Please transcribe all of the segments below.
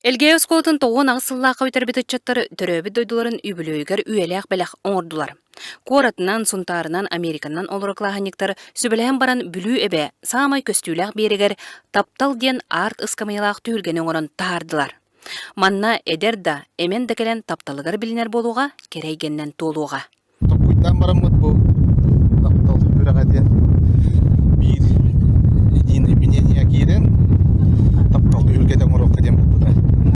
Элгээйи оскуолатын 98 сыллаахха бүтэрбит ыччаттар төрөөбүт дойдуларын үбүлүөйүгэр үйэлээх бэлэх оҥордулар. Куоратынан, Сунтаарынан, Американан олорор кылааһынньыктар сүбэлэһэн баран Бүлүү эбэ саамай көстүүлээх биэрэгэр «Таптал» диэн арт ыскамыйалаах түһүлгэни оҥорон таһаардылар. Манна эдэр да, эмэн да кэлэн тапталыгар билинэр буолуоҕа, кэрэ эйгэннэн туолуоҕа. Толкуйдаан бараммыт бу таптал үрэҕэ диэн биир единый мнение киирэн таптал түһүлгэтэ оҥоруохха диэн буолбута.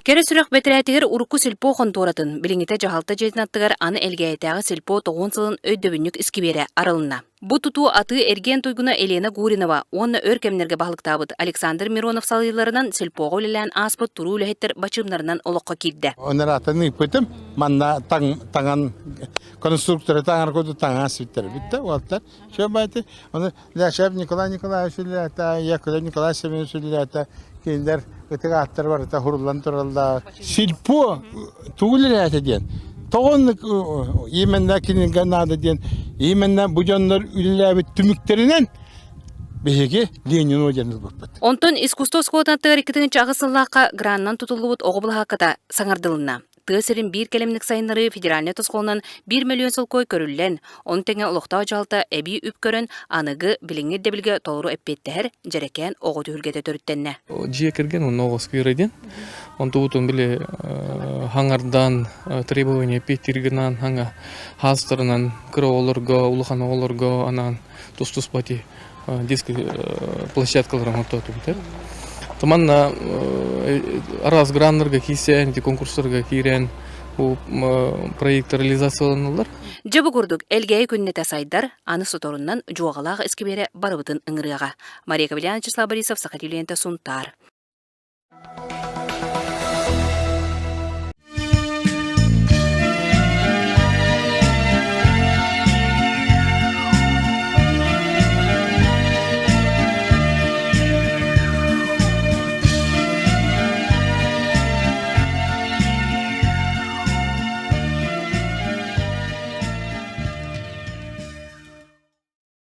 Кэрэ сүрэх бэтэрээтигэр урукку сельпо хонтуоратын, билиҥҥитэ дьаһалта дьиэтин аттыгар аны Элгээйитээҕи сельпо тоҕуон сылын өйдөбүнньүк искибиэрэ арылынна. Бу тутуу атыы-эргиэн туйгуна Елена Гуринова уонна өр кэмнэргэ баһылыктаабыт Александр Миронов салайыыларынан сельпоҕа үлэлээн ааспыт туруу үлэһиттэр бачыымнарынан олоххо киирдэ. Ынараатын ыыппытым. Манна таҥан конструкторы таҥар курдук таҥас бүттэр бүттэ уолаттар. Все байте. Оны Ляшев Николай Николаевич үлэлээтэ, Яковлев Николай Семенович үлэлээтэ. Кинилэр ытык ааттар барыта хуруллан тураллар. Сельпо тугу үлэлээтэ диэн. Тоҕо именно кинилэргэ наада диэн именно бу дьоннор үлэлээбит түмүктэринэн биһиги Ленин орден ылбыппыт. Онтон искусство оскуолатын аттыгар 2008 сыллаахха гранынан тутуллубут оҕо былаһаакката саҥардылынна. Тыа сирин биир кэлимник сайыннарыы федеральнай тосхолунан 1 мөлүйүөн солкуой көрүллэн, ону тэҥэ олохтоох дьаһалта эбии үп көрөн, аныгы, билиҥҥи ирдэбилгэ толору эппиэттэһэр дьэрэкээн оҕо түһүлгэтэ төрүттэннэ. Дьиэ кэргэн уонна оҕо сквера диэн. Онтубутун били хаҥардан требование эппиэттиир гынан хаҥа хаастарынан кыра оҕолорго, улахан оҕолорго анаан тус-туспа детской площадкаларын оҥортоотубут. Манна араас граннарга киирсэн, ити конкурстарга киирэн бу проект реализацияланаллар. Дьэ бу курдук Элгээйи күннэтэ сайдар, аны соторунан дьуоҕалаах искибиэрэ барыбытын ыҥырыаҕа. Мария Кавлян, Вячеслав Борисов, Саха Сунтаар.